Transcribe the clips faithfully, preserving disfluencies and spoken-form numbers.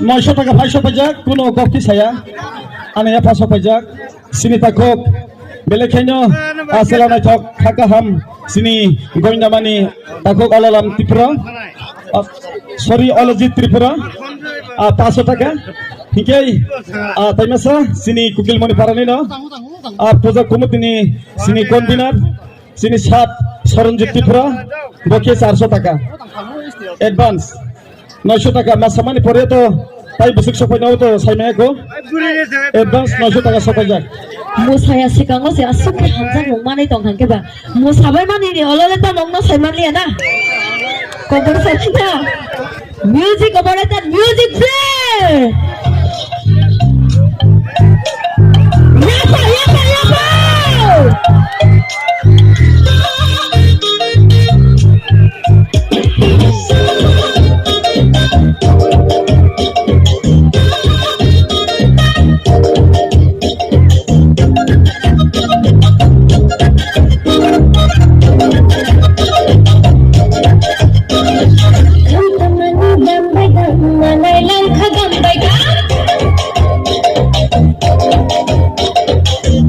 Noisho taka phai sokpaijak, kuno kokti saya. Ani yapha sokpaijak. Sini takhuk. Belai khaino, ah, chela naithok, kha kaham. Sini goindamani takhuk Alalam Tripura. Ah, sorry, Olajit Tripura. Ah, paso taka. Hinkhe, ah, taimasa, sini Kukilmoni parani no. Ah, puja committee ni sini convener. Sini sat Soronjit Tripura, bo khe charso taka. Advance noisho taka, ma samani pore to tai bwswk sokpainao to saimaya ko. Advance noisho taka sokpaijak. Musaya sikango se aswk khe hamjakmung manwi tong kha khe ba. Musabai mani ni olole ta nongno saimanliya na. Kobor sai ta. Music operator, music play! Yapa, yapa, yapa! Khamtamani dambai gam, malai langkha gambai gam.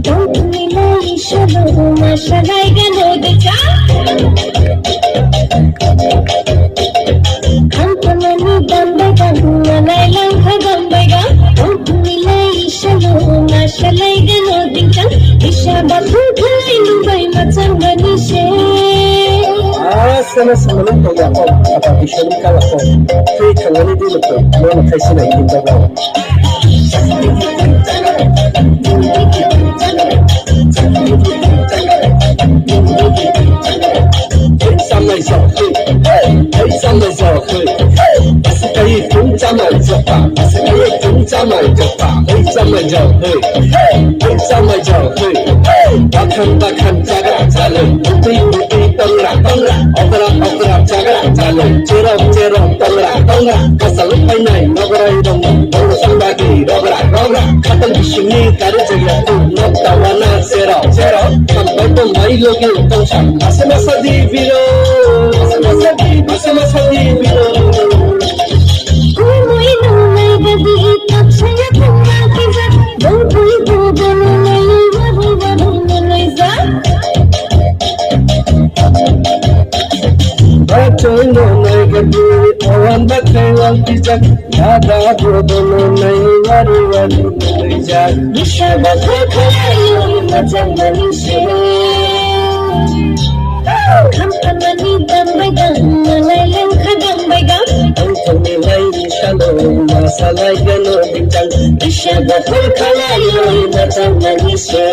Tongthumilai salo, masalai gano decha. Khamtamani dambai gam, malai langkha gambai gam. Tongthumilai salo, masalai gano dingchang. Isa bathum khalai nungbai machang bani se. Asana sumani toya ko, apa bisoni kala ko. Tei thangani dino ko, mono khai sinai kinta ko. Samai sa, hey, hey, samai sa, hey, hey. Asai tung chamai japa, asai tung chamai japa, hey, chamai japa, hey, hey, chamai japa, hey, hey. Bakhan bakhan jaga jalai, putri putri tongra tongra, okra okra jaga jalai, cherok cherok tongra tongra, kasal painai nograi dong, dong sambagi rogra rogra, khatal bisingni kari jagya tu nok tawana serok serok, tampai tombai logi tongsa, masa masa di biro, masa masa di, masa masa di biro. Kumui nunai gadi itak saya tengah kizak, bongkui bobo nunai waru waru nunai zak. Bachoi nunai gadi awan bakai wal kizak, dada bobo nunai waru waru nunai zak. Bisa bakai khalai majang manusia. Khamtamani dambai gam, malai langkha gambai gam. Tongthumilai salo, masalai gano dingchang. Bisa bathum khalai, machang mani se.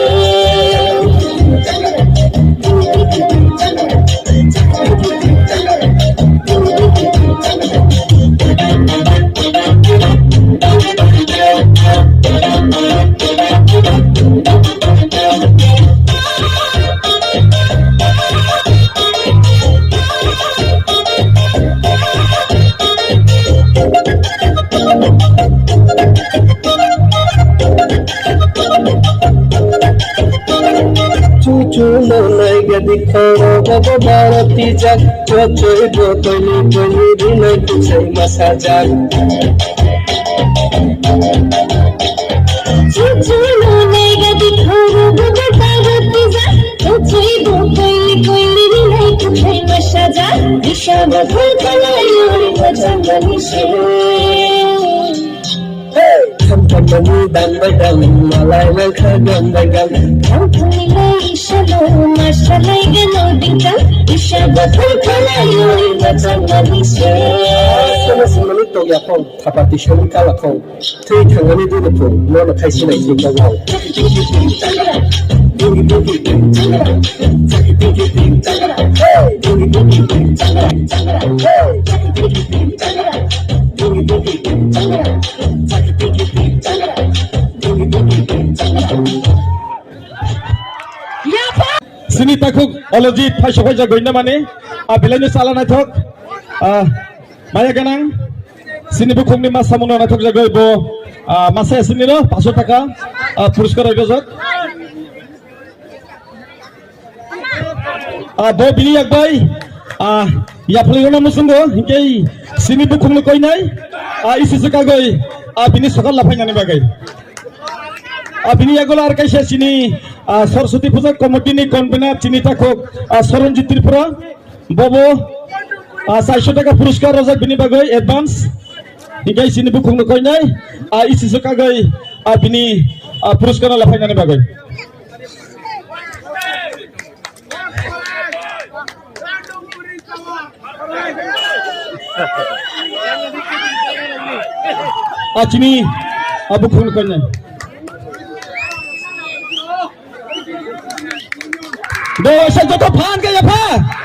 Chuchu no nai gadi khoro bobo baro tijak, chochoi bo toini toini rinai kuchai masajak. Chuchu no nai gadi khoro bobo baro tijak, chochoi bo toini toini rinai kuchai masajak. Bisa bo khol khalai oi machang mani se. Khamtamani dambai gam, malai langkha gambai gam. Tongthumilai salo, masalai gano dingchang. Bisa bathum khalai oi machang mani se. Asana sumani tokya khong, thapati soni kala khong. Tei thangani dino khong, mono khai sinai khe kong hau. Sini takhuk Olojit phai sopai ja goinda mani, a, belai no chala naithok, a, maya ganang, sini bukhukni ma samungno naithok jagoi bo, a, masa sini no paso taka, a, puriskar roi dojak. A, bo bini yak bai, a, Yaphlai rwna muchungo, hinkhe chini bukhukno koinai, a, isi se kagwi, a, bini sokal laphainani bagwi. A, bini yagulo ar kaisa chini, a, Saraswati Puja Committee ni convener chini takhuk, a, Soronjit Tripura, bobo, a, chairso taka puruskar rojak bini bagwi advance. Hinkhe chini bukhukno koinai, a, isi se kagwi, a, bini, a, puruskar laphainani bagwi. A chini, a bukhuk kanya. Do sa joto phan kaya pha.